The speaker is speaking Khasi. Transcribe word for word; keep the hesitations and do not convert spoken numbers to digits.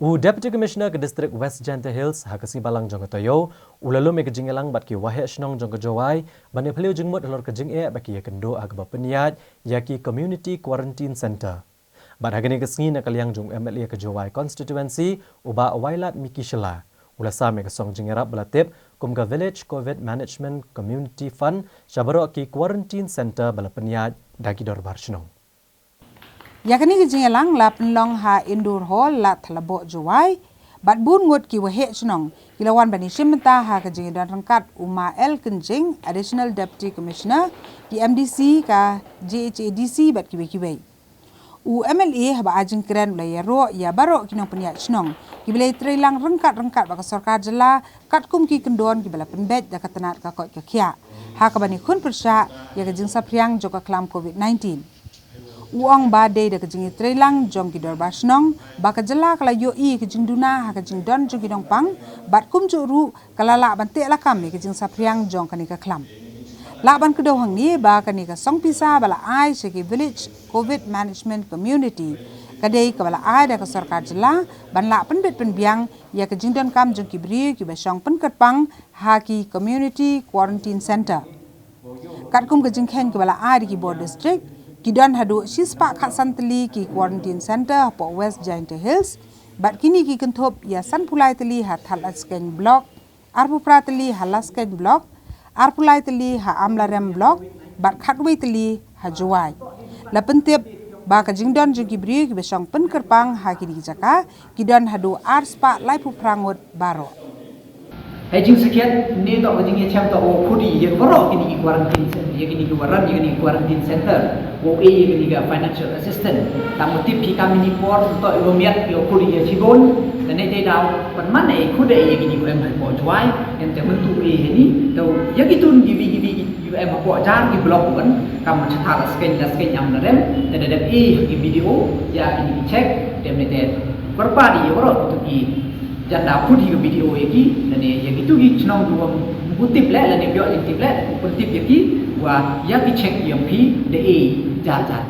U Deputy Commissioner ka District West Jaintia Hills ha ka sngi Balang jong ka taïew u la lum ïa ka jingïalang bad ki waheh shnong jong ka Jowai ban ïa phylliew jingmut halor ka jingeh ba ki ïa kynduh ha kaba pynïaid ïa ki Community Quarantine Centre. Bad ha kane ka sngi na ka liang jong u M L A ka Jowai Constituency u Bah Wailadmiki Shylla u la sam ïa ka song jingïarap ba la tip kum ka Village Covid Management Community Fund sha baroh ki Quarantine Centre ba la pynïaid da ki dorbar shnong. Ïa kane ka jingïalang la pynlong ha Indoor Hall, Ladthadlaboh, Jowai. Bad bun ngut ki waheh shnong ki la wan ban ïashim bynta ha ka jingïadon ryngkat u Ma L Kynjing, Additional Deputy Commissioner, ki M D C ka J H A D C bad kiwei kiwei. U M L A haba ai jingkren u la ïaroh ïa baroh ki nongpynïaid shnong kiba la ïatreilang ryngkat ryngkat bad ka sorkar jylla katkum ki kyndon kiba la pynbeit da ka tnat ka koit ka khiah ha kaba ïakhun pyrshah ïa ka jingsaphriang jong ka khlam Covid nineteen. U ong ba dei da ka jingïatreilang jong ki dorbar shnong ba ka jylla ka la ïohi ïa ka jingduna ha ka jingdon jong ki nongpang bad kumjuh ruh ka la lah ban teh lakam ïa ka jingsaphriang jong kane ka khlam. Lah ban kdew hangne ba kane ka song pisa ba la ai sha ki Village Covid Management Community ka dei kaba la ai da ka sorkar jylla ban lah pynbeit pynbiang ïa ka jingdonkam jong ki briew kiba shong pynkyrpang ha ki Community Quarantine Centre. Katkum ka jingkheiñ kaba la ai da ki bor district, ki don haduh shispah khatsan tylli ki Quarantine Centre hapoh West Jaintia Hills bad kine ki kynthup ïa sanphew lai tylli ha Thadlaskein Block, arphew phra tylli ha Laskein Block, arphew lai tylli ha Amlarem Block bad khatwei tylli ha Jowai. La pyntip ba ka jingdon jong ki briew kiba shong pynkyrpang ha kine ki jaka ki don haduh arspah laiphew phra ngut baroh. Hei jingsakhiat ne toh ka jingïachem toh u khudi ïa baroh kine ki quarantine cen-, ïa kine ki waran ïa kine ki quarantine center. Wow ei ïa kane ka financial assistance. Tang u tip ki kam ini por toh i wa miat i wa khudi ïa chibun. Tane te daw pynman ei khudi ïa kine ki em hapoh Jowai. Em te myntu ei hani. Tau ïa ki tun ki wi ki wi ki em hapoh jar ki block wan. Kam cha Thadlaskein Laskein Amlarem. Te da dep ei ki video ïa kine ki check. Te me te kyrpad ïa baroh tu ki. Jan da khudi ka video ïa ki. Tane ïa ki tu ki chnong du wa ym tip leh lane bioh jingtip leh. Pyntip ïa ki wa ïa ki check ïa phi da ei jar jar.